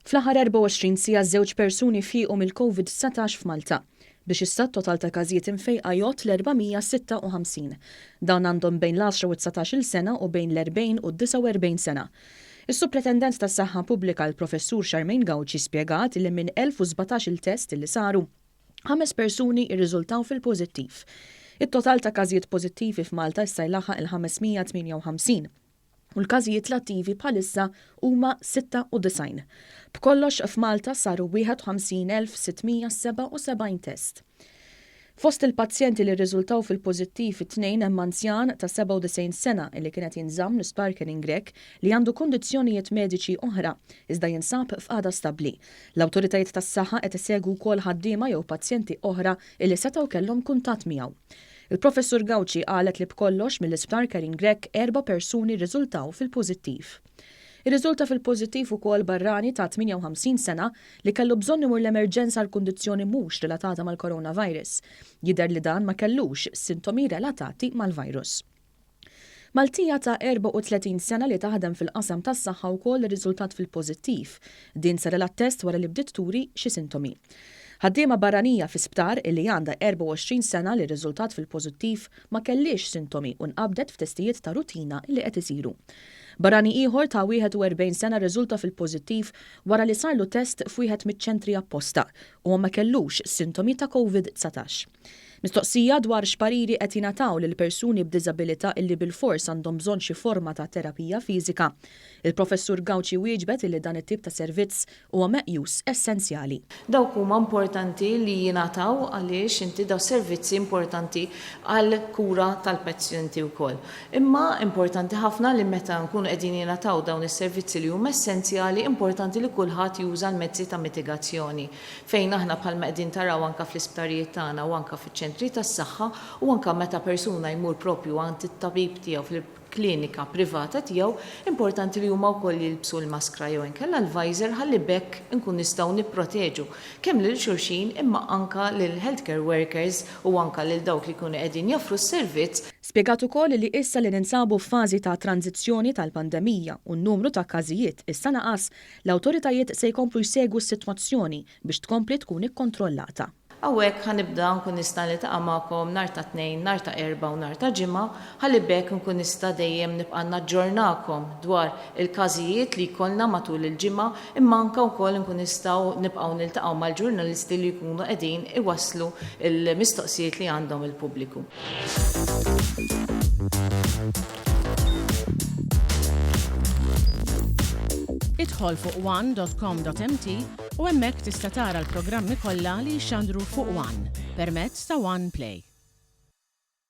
Fl-aħħar 24 siegħa żewġ persuni fiequ mill-Covid 19 f'Malta, biex issa t-total ta' każijiet imfejqa jgħodd l-456. Dawn għandhom bejn l-għaxra u d-dsatax-il sena u bejn l-40 u d-49 sena. Is-Supretendent tas-Saħħa Pubblika l-Professur Charmaine Gauci spjegat li minn 1,017 il test li saru, ħames persuni rriżultaw fil-pożittiv. It-total ta' każijiet pożittivi f'Malta issa jlaħħaq il-558. u l-każijiet l-attivi bħalissa huma 96. B'kollox f'Malta saru 51,677 test. Fost il-pazjenti li rriżultaw fil-pożittiv it-Tnejn hemm anzjan ta' 97 sena li kien qed jinżamm l-Isptar Karen Grech li għandu kundizzjonijiet mediċi oħra iżda jinsab f'qagħda stabbli. L-awtoritajiet tas-saħħa qed isegwu wkoll ħaddiema jew pazjenti oħra li setgħu kellhom kuntatt miegħu. Il-Professur Gauci qalet li b'kollox mill-Isptar Karin Grech erba' persuni rriżultaw fil-pożittiv. Irriżulta fil-pożittiv ukoll barrani ta' 58 sena li kellu bżonn imur l-emerġenza għal kundizzjoni mhux relatata mal-coronavirus. Jidher li dan ma kellux sintomi relatati mal-virus. Maltija ta' 34 sena li taħdem fil-qasam tas-saħħa wkoll irriżultat fil-pożittiv. Din sarilha t-test wara li bdiet turi xi sintomi. Ħaddiema barranija fi sptar illi għandha 24 sena li rriżultat fil-pożittiv ma kellhiex sintomi u nqabdet f'testijiet ta' rutina li qed isiru. Barrani ieħor ta' 41 sena rriżulta fil-pożittiv wara li sarlu test f'wieħed miċ-ċentri apposta. Huwa ma kellux sintomi ta' Covid 19. Mistoqsija dwar x'pariri qed jingħataw lil persuni b'diżabilità illi bilfors għandhom bżonn xi forma ta' terapija fiżika, il-Professur Gauci wieġbet illi dan it-tip ta' servizz huwa meqjus essenzjali. Dawk huma importanti li jingħataw għaliex inti daw servizzi importanti għall-kura tal-pazjenti wkoll. Imma importanti ħafna li meta nkunu qegħdin jingħataw dawn is-servizzi li huma essenzjali, importanti li kulħadd juża l-mezzi ta' mitigazzjoni. fejn aħna bħalma qegħdin taraw anke fl-isptarijiet tagħna u anke fiċ-ċentri tas-saħħa u anke meta persuna jmur proprju għand it-tabib tiegħu fil-klinika privata tiegħu, importanti li huma wkoll jilbsu l-maskra jew inkella l-visor ħalli b'hekk inkun nistgħu nipproteġu kemm lil xulxin imma anke lill-healthcare workers u anke lil dawk li jkunu qegħdin joffru s-servizz. Spjegat ukoll li issa li ninsabu f'fażi ta' tranżizzjoni tal-pandemija u n-numru ta' każijiet issa naqas, L-awtoritajiet se jkomplu jsegwu s-sitwazzjoni biex tkompli tkun ikkontrollata. Hawnhekk ħa nibda nkun nista' niltaqa' magħkom nhar ta' Tnejn, nhar ta' Erbgħa u nhar ta' Ġimgħa ħalli b'hekk nkun nista' dejjem nibqa' naġġornakom dwar il-każijiet li jkollna matul il-ġimgħa imma anke wkoll nkun nistgħu nibqgħu niltaqgħu mal-ġurnalisti li jkunu qegħdin iwasslu l-mistoqsijiet li għandhom il-pubbliku. Idħol fuq one dot com dot mt u hemmhekk tista' tara l-programmi kollha li jixxandru fuq one permezz ta' One Play.